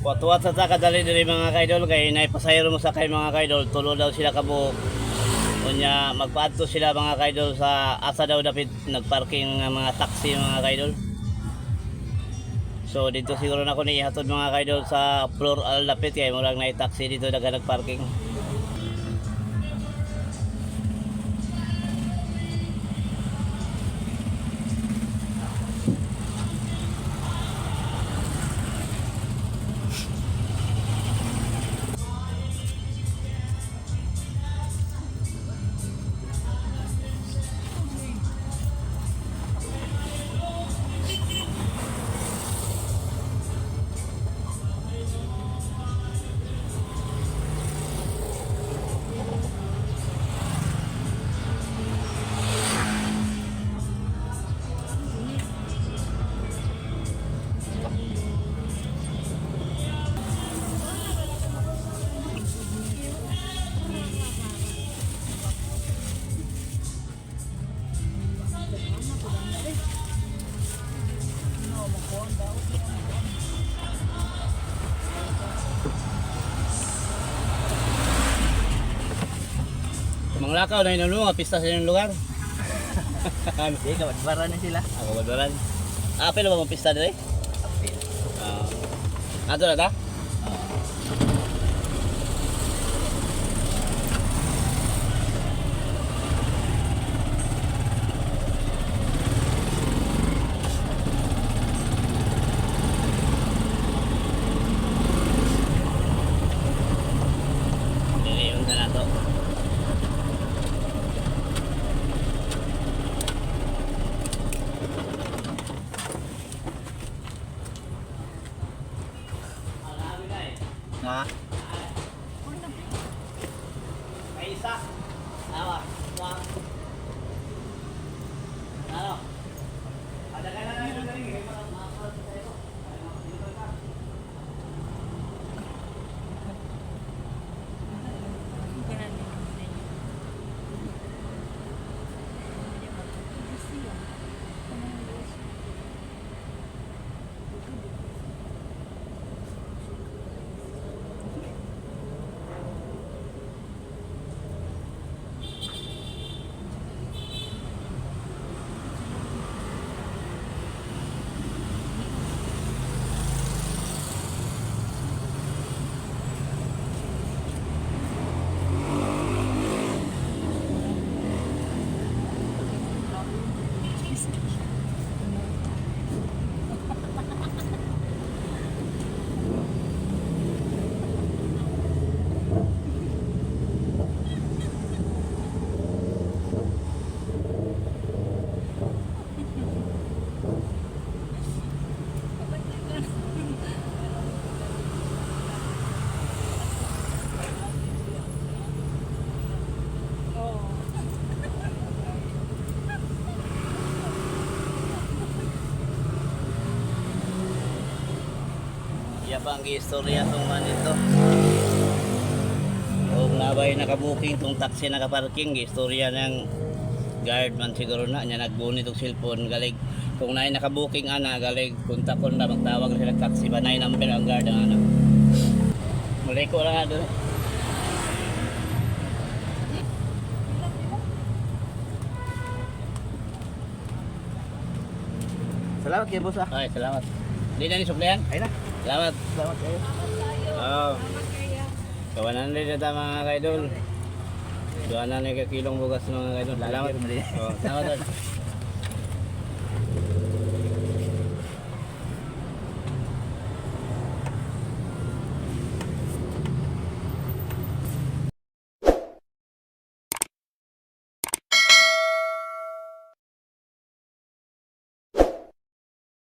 Tuwat sa ta kadali diri, mga kaidol, kay naipasahero mo sa kay, mga kaidol, tulo daw sila kabuok. Unya magpaadto sila, mga kaidol, sa asa daw dapit nagparking ang mga taxi, mga kaidol. So dito siguro na ko ni ihatod, mga kaidol, sa floor al dapit kay murag na taxi dito daga nagparking. Manglakaw na inuno nga pista sa inyong lugar. Hindi, kawadbaran na sila. Ako badbaran. Ah, pero ba mong pista dire? Apil. Ah. Ato na ta? Dili yung na to. Nga. May isa. Awa. Wa. Ano? Ada ka na lang ito galing. Iya pa ang istorya tong man ito. Kung nabay nakabuking tong taxi nakaparking, istorya ng guard man siguro na niya nagbunit og cellphone galig. Kung naay nakabuking ana galig kontak kon na magtawag na sila taxi ba naay number ang guard ang ana. Muli ko lang nga doon. Salamat kayo, boss ah. Ay, salamat. Hindi na ni suplayan. Ay na. Salamat. Salamat kayo. Oo. So, 100 na ta, mga kaidol. Duha na ni ka kilong bugas, mga kaidol. Salamat. Lagi, Oh, salamat. Tol.